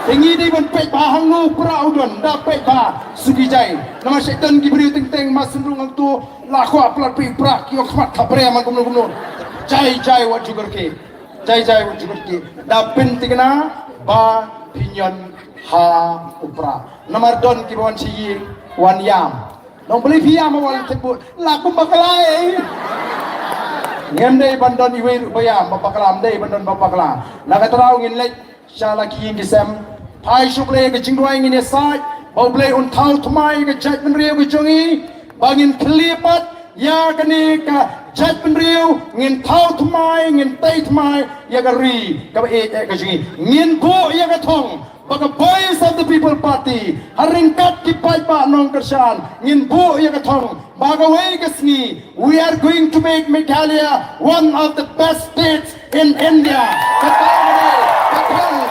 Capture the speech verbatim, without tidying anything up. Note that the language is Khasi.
Te ngi dei ban peit bha hangne u pra u don, da peit bha suki jai. Namar shet don ki briew teng teng ma sngewrung hangto la khwa plat phi pra ki ong khmat kha bria man kumno kumno. Jai jai wat jukar ki. Jai jai wat jukar ki. Da pynthikna ba pynïon ha u pra. Namar don ki wan shi wan yam. Nong beli phi yam wan tip bu la kum bakla eh. Ngem dei ban don iwei ba yam ba bakla, ngem dei ban don ba bakla. Na ka trau ngin leit sha la ki ïing ki sem. Phai sha U Blei ka jingduwai ngin ïasaid ba U Blei un thaw thymmai ka jaitbynriew ka jong ngi, ba ngin khlieh pat ïa kane ka jaitbynriew, ngin thaw thymmai, ngin tei thymmai ïa ka ri kaba ïeit eh ka jong ngi. Ngin buh ïa ka thong ba ka Voice of the People Party ha ryngkat ki paidbah nongkyrshan ngin buh ïa ka thong ba kawei ka sngi we are going to make Meghalaya one of the best states in India. Kata ka dei ka thong